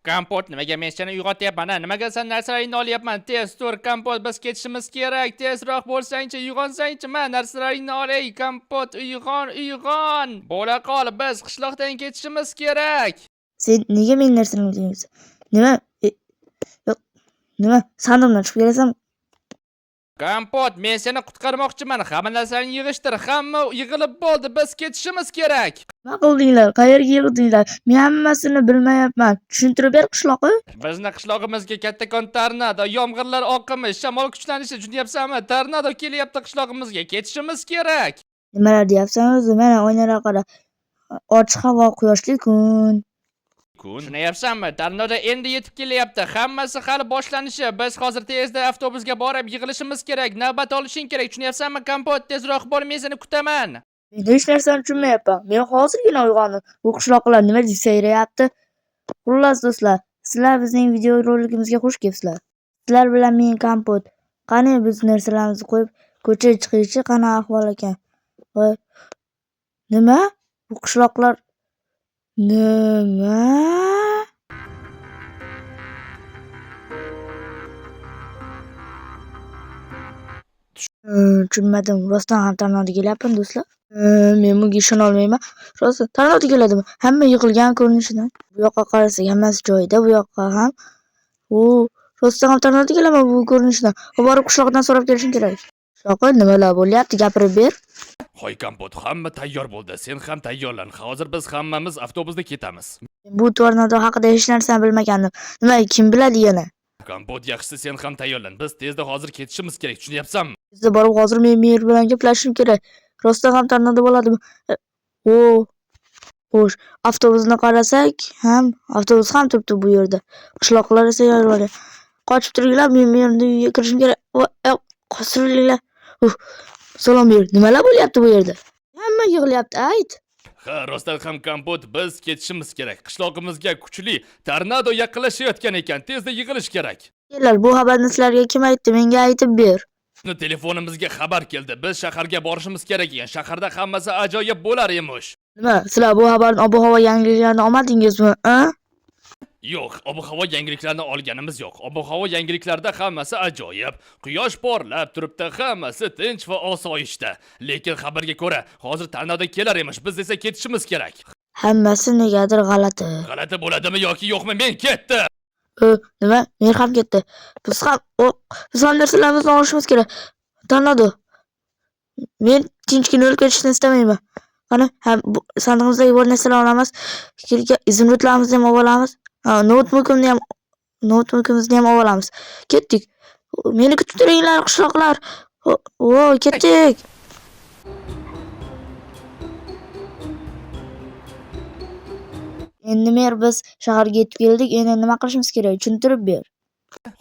Kompot, nimaga men seni uyg'otyapman, a? Nimaga sen narsalaringni olyapman? Tez tur, Kompot, biz ketishimiz kerak. Tezroq bo'lsangchi, uyg'onsangchi, ma narsalaringni ol, ey Kompot, uyg'on, uyg'on. Bo'la qol, biz qishloqdan ketishimiz kerak. Sen nega mening narsalarimni yeyapsan? Nima? Yo'q. Nima? Sandig'imdan chiqib kelasan? Kompot, men seni qutqarmoqchiman. Hamma narsani yig'ishtir. Hamma yig'ilib bo'ldi. Biz ketishimiz kerak. Nima qildinglar? Qayerga yig'dinglar? Men hammasini bilmayapman. Tushuntirib ber qishloqi. Bizni qishlog'imizga kattakon tornado, yomg'irlar oqimi, shamol kuchlanishi, tushunyapsanmi? Tornado kelyapti qishlog'imizga. Ketishimiz kerak. Nimalar deyapsan o'zi? Mana oynaga qara. Ochiq havo, quyoshli kun. Kun. Tushunyapsanmi? Tornado endi yetib kelyapti. Hammasi hali boshlanishi. Biz hozir tezda avtobusga borib yig'ilishimiz kerak. Navbat olishing kerak. Tushunyapsanmi, Kompot? Tezroq bor, men seni kutaman. Men hech narsani tushunmayapman. Men hozirgina uyg'ondim. Bu qishloqlar nima deb sayrayapti? Xullas do'stlar, sizlar bizning videorolikimizga xush kelibsizlar. Sizlar bilan men Kompot. Qani biz narsalarimizni qo'yib ko'chaga chiqaychi, qani ahvol ekan. Voy. Nima? Bu qishloqlar nima? Tushunmadim. Rostdan ham tornado kelyaptimi do'stlar? Men bunga ishona olmayman. Rost tornado keladimi? Hamma yig'ilgan ko'rinishidan. Bu yoqqa qarasak hammasi joyida, bu yoqqa ham. O, rostdan ham tornado keladimi bu ko'rinishidan? Borib qishloqdan so'rab kelishim kerak. Qishloqi nimalar bo'lyapti? Gapirib ber. Hoy Kompot, hamma tayyor bo'ldi. Sen ham tayyorlan. Hozir biz hammamiz avtobusda ketamiz. Bu tornado haqida hech narsani bilmagandim. Nima, kim biladi yana? Kompot, yaxshisi sen ham tayyorlan. Biz tezda hozir ketishimiz kerak. Tushunyapsanmi? Bizda borib hozir men mer bilan gaplashishim kerak. Rostdan ham tornado bo'ladimi? O. Xo'sh, avtobusni qarasak ham, avtobus ham turibdi bu yerda. Qishloqlar esa yorib. Qochib turinglar, men merni uyga kirishim kerak. Voy, qochib. Salom ber. Nimalar bo'lyapti bu yerda? Hamma yig'layapti, ayt. Ha, rostdan ham Kompot, biz ketishimiz kerak. Qishlog'imizga kuchli tornado yaqinlashayotgan ekan. Tezda yig'ilish kerak. Kelar, bu xabarni sizlarga kim aytdi? Menga aytib ber. Telefonimizga xabar keldi. Biz shaharga borishimiz kerak ekan. Shaharda hammasi ajoyib bo'lar emish. Nima, sizlar bu xabarni ob-havo yangiliklarini olmadingizmi, a? Yo'q, ob-havo yangiliklarini olganimiz yo'q. Ob-havo yangiliklarida hammasi ajoyib. Quyosh porlab turibdi, hammasi tinch va osoyishta. Lekin xabarga ko'ra, hozir tornado kelar emish. Biz esa ketishimiz kerak. Hammasi negadir g'alati. G'alati bo'ladimi yoki yo'qmi? Men ketdim. Nima? Men ham ketdi. Biz ham biz ham narsalarimizni olishimiz kerak. Tornado. Men tinchgina o'lib ketishni istamayman. Qani, ha, bu sandig'imizdagi bor narsalarni olamiz. Kerak izumrudlarimizni ham olib olamiz. Ha, noutbukimizni ham olib olamiz. Ketdik. Meni kutib turinglar, qishloqlar. O, ketdik. Endi mer biz shaharga yetib keldik. Endi nima qilishimiz kerak? Tushuntirib ber.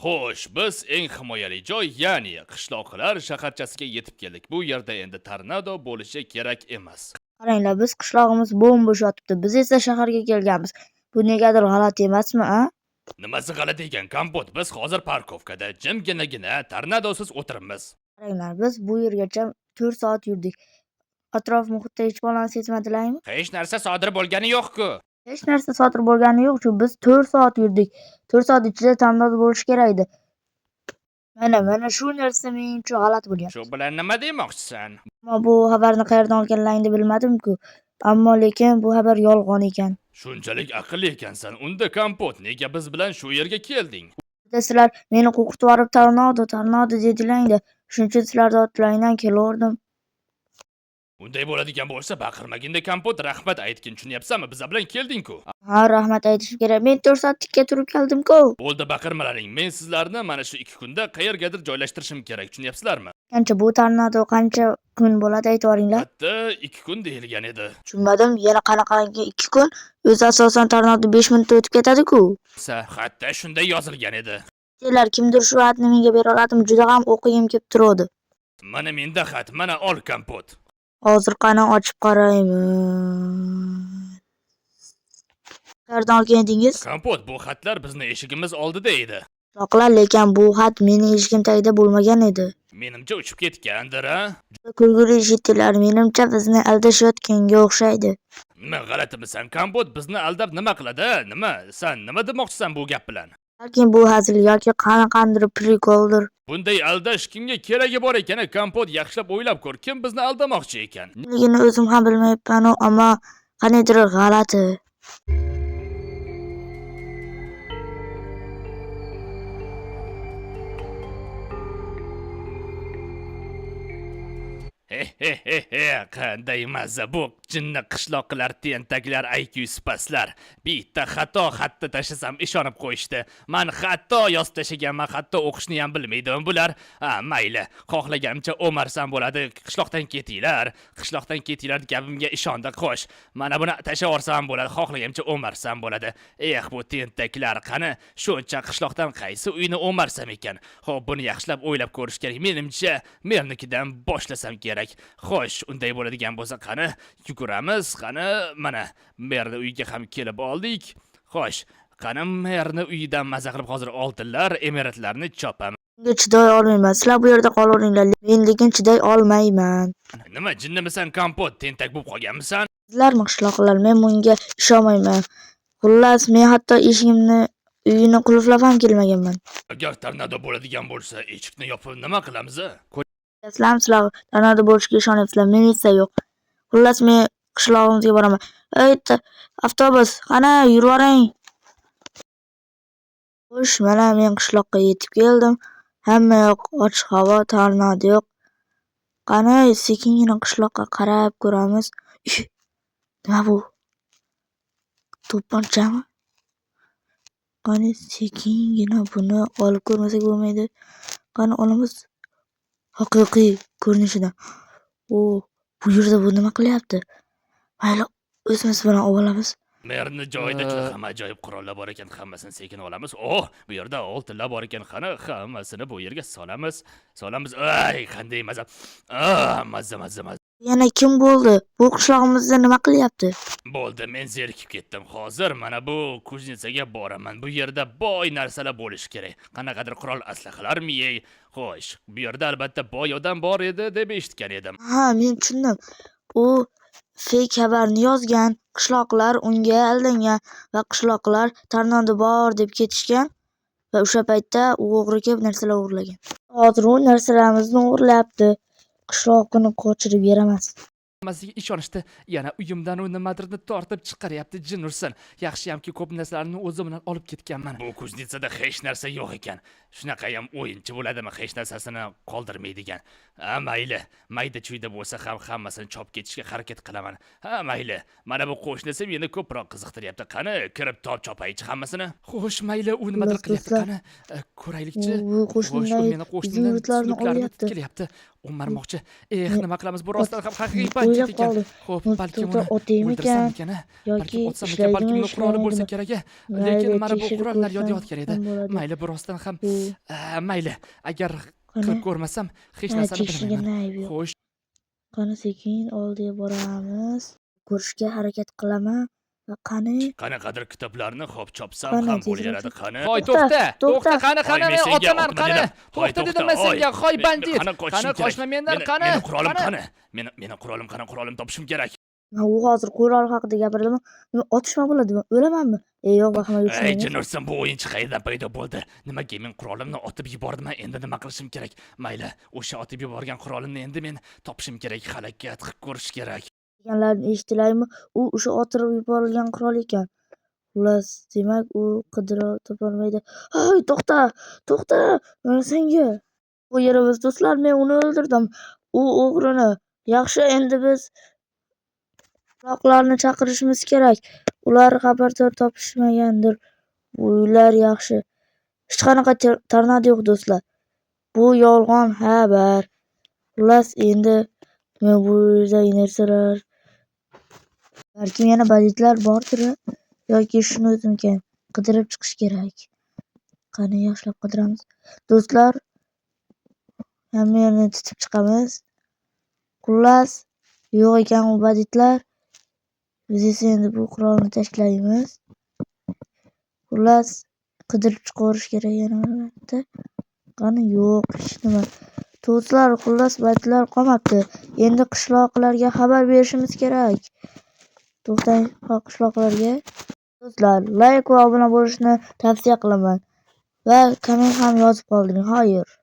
Xo'sh, biz eng himoyali joy, ya'ni qishloqlar shaharchasiga yetib keldik. Bu yerda endi tornado bo'lishi kerak emas. Qaranglar, biz qishlog'imiz bo'm-bo'sh yotibdi. Biz esa shaharga kelganmiz. Bu negadir g'alati emasmi, a? Nimasi g'alati ekan, Kompot? Biz hozir parkovkada jimginagina tornadosiz o'tiribmiz. Qaranglar, biz bu yergacha 4 soat yurdik. Atrof muhitda hech bolani sezmadilarmi? Hech narsa sodir bo'lgani yo'q-ku. Hech narsa sodir bo'lgani yo'q, chunki biz 4 soat yurdik. 4 soat ichida tornado bo'lishi kerak edi. Mana shu narsa men uchun g'alati bo'lyapti. Shu bilan nima demoqchisan? Ammo bu xabarni qayerdan olganlaringni bilmadim-ku. Ammo lekin bu xabar yolg'on ekan. Shunchalik aqlli ekansan. Unda Kompot, nega biz bilan shu yerga kelding? Bizda sizlar meni qo'rqitib yuborib tornado, tornado dedilaring-da. Shuning uchun sizlarni ortlaringdan kelaverdim. Unday bo'ladigan bo'lsa, baqirmaginda Kompot, rahmat aytgin, tushunyapsanmi? Biz bilan kelding-ku. Ha, rahmat aytishim kerak. Men 4 soat tikka turib keldim-ku. Bo'ldi, baqirmalaring. Men sizlarni mana shu 2 kunda qayergadir joylashtirishim kerak, tushunyapsizlarmi? Qancha bu tornado qancha kun bo'ladi aytib yuboringlar. Hatto 2 kun deyilgan edi. Tushunmadim, yana qanaqangi 2 kun? O'zi asosan tornado 5 minutda o'tib ketadi-ku. Hatto shunday yozilgan edi. Sizlar kimdir shu xatni menga bera oladimi? Juda ham o'qigim kelib turadi. Mana menda xat, mana ol Kompot. Hozir qani ochib qaraymiz. Qayerdan olgan edingiz? Kompot, bu xatlar bizni eshigimiz oldida edi. Qishloqlar, lekin bu xat meni eshigim tagida bo'lmagan edi. Menimcha uchib ketgandir, a? Kulgili eshitdilar. Menimcha bizni aldashayotganga o'xshaydi. Nima g'alatimisan, Kompot bizni aldab nima qiladi? Nima? San nima demoqchisan bu gap bilan? Balkim bu hazil yoki qanaqandir prikoldir. Bunday aldash kimga keragi bor ekan, a? Kompot, yaxshilab o'ylab ko'r, kim bizni aldamoqchi ekan? Kimligini o'zim ham bilmayapman-u, ammo qandaydir g'alati. He he he he, qanday mazza bu jinni qishloqilar, tentaklar, IQ pastlar. Bitta xato xatni tashlasam ishonib qo'yishdi. Man xato yozib tashlaganman, hatto o'qishni ham bilmaydi bular. Ha, mayli, xohlaganimcha o'marsam bo'ladi. Qishloqdan ketinglar, qishloqdan ketinglar gapimga ishondi. Xo'sh, mana buni tashlab yuborsam bo'ladi, xohlaganimcha o'marsam bo'ladi. Eh, bu tentaklar, qani shuncha qishloqdan qaysi uyni o'marsam ekan? Xo'p, buni yaxshilab o'ylab ko'rish kerak. Menimcha, mernikidan boshlasam kerak. Xo'sh, unday bo'ladigan bo'lsa, qani yuguramiz, qani mana merni uyiga ham kelib oldik. Xo'sh, qani merni uyidan maza qilib hozir oltinlar, emeratlarni chopaman. Bunga chiday olmayman. Sizlar bu yerda qolaveringlar. Men lekin chiday olmayman. Nima jinnimisan, Kompot, tentak bo'lib qolganmisan? Sizlarmi qishloqlar, men bunga ishonmayman. Xullas, men hatto eshigimni uyini qulflab ham kelmaganman. Agar tornado bo'ladigan bo'lsa, eshikni yopib nima qilamiz? A? Sizlarmi sizlar tornado bo'lishiga ishonyapsizlar, men esa yo'q. Xullas, men qishlog'imizga boraman. Ey, avtobus, qani yurvoring. Xo'sh, mana men qishloqqa yetib keldim. Hamma yoq ochiq havo, tornado yo'q. Qani sekingina qishloqqa qarab ko'ramiz. Ih, nima bu? To'pponchami? Qani sekingina buni olib ko'rmasak bo'lmaydi. Qani olamiz. Haqiqiy ko'rinishidan. O, bu yerda bu nima qilyapti? Mayli, o'zimiz bilan olamiz. Merni joyida juda ham ajoyib qurollar bor ekan, hammasini sekin olamiz. Oh, bu yerda oltinlar bor ekan, qani hammasini bu yerga solamiz. Solamiz. Ay, qanday maza. Ah, mazza, mazza, mazza. Yana kim bo'ldi? Bu qishlog'imizda nima qilyapti? Bo'ldi, men zerikib ketdim. Hozir mana bu kuznitsaga boraman. Bu yerda boy narsalar bo'lishi kerak. Qanaqadir qurol aslahalarmi? Ey? Xo'sh, bu yerda albatta boy odam bor edi deb eshitgan edim. Ha, men tushundim. U fake xabarni yozgan, qishloqlar unga aldangan va qishloqlar tornado bor deb ketishgan va o'sha paytda u o'g'ri kelib narsalar o'g'irlagan. Hozir u narsalarimizni o'g'irlayapti. Qishloqni qochirib beramiz. Hammasiga ishonishdi. Yana uyimdan u nimadirni tortib chiqaryapti, jin ursin. Yaxshiyamki ko'p narsalarni o'zim bilan olib ketganman. Bu kuznitsada hech narsa yo'q ekan. Shunaqa ham o'yinchi bo'ladimi, hech narsasini qoldirmaydigan. Ha, mayli, mayda chuyda bo'lsa ham hammasini chopib ketishga harakat qilaman. Ha, mayli. Mana bu qo'shnisi meni ko'proq qiziqtiryapti. Qani, kirib top chopaychi hammasini. Xo'sh, mayli, u nimadir Xullas, qilyapti. do'stlar, Qani, ko'raylikchi. u Xo'sh, u qo'shnimdan meni qo'shnimdan izumrudlarni sunduklarni olyapti. tikilyapti. O'marmoqchi. Eh, Men nima qilamiz? Bu rostdan ham haqiqiy bandit o'ylab ekan. qoldim. Xo'p, Buni balkim to'xta uni otaymikan o'ldirsam ekan, a? yoki Balkim otsam ekan, balkim ishlaydimi, uni quroli bo'lsa ishlamaydimi? kerak, a? Lekin Mayli, mana bu tekshirib qurollar ko'rsam yodga edi. ham bo'ladi. Mayli, bu rostdan ham U mayli, agar qani qilib ko'rmasam hech ha, narsani tekshirganda bilmayman. aybi yo'q. Xo'sh, Qani sekin oldiga boramiz. Ko'rishga harakat qilaman va qani qanaqadir kitoblarni xo'p chopsam Qani, ham tezroq bo'laveradi, qani. Hoy, To'xta, to'xta, to'xta. to'xta, qani, Hoy, qani, men men senga otaman, otma qani. dedim. Hoy, To'xta dedim men to'xta, senga, hoy Men- bandit. Qani qochishim Qani kerak. qochma mendan, Meni qani. meni qurolim Qani. qani? Meni qurolim qani? Qurolim topishim kerak. Ha, u hozir qurol haqida gapiradimi? Nima otishma bo'ladimi? O'lamanmi? E, yo'q, vahima Ey, yursin. jin ursin, bu o'yinchi qayerdan paydo bo'ldi? Nimaga men qurolimni otib yubordim? Endi nima qilishim kerak? Mayli, o'sha otib yuborgan qurolimni endi men topishim kerak, harakat qilib ko'rish kerak. Deganlarini eshitilaymi? U o'sha otirib yuborilgan qurol ekan. Xullas, demak, u qidira topolmaydi. Hey, to'xta! To'xta! Mana senga. Bu yerimiz do'stlar, men uni o'ldirdim. U o'g'rini. Yaxshi, endi biz qishloqlarni chaqirishimiz kerak. Ular xabardor topishmagandir. Bu uylar yaxshi. Hech qanaqa tornado yo'q do'stlar. Bu yolg'on xabar. Xullas, endi men bu yerdagi narsalar balkim yana banditlar bordir yoki shuni o'zimikan qidirib chiqish kerak. Qani yaxshilab qidiramiz. Do'stlar, hamma yerni titib chiqamiz. Xullas, yo'q ekan u banditlar. Biz esa endi bu qurolni tashlaymiz. Xullas, qidirib chiqaverish kerak yana bir marta. Qani yo'q, hech nima. Do'stlar, xullas, baytlar qolmabdi. Endi qishloqlarga xabar berishimiz kerak. To'xtang, qishloqlarga. Do'stlar, layk va obuna bo'lishni tavsiya qilaman. Va komment ham yozib qoldiring. Xayr.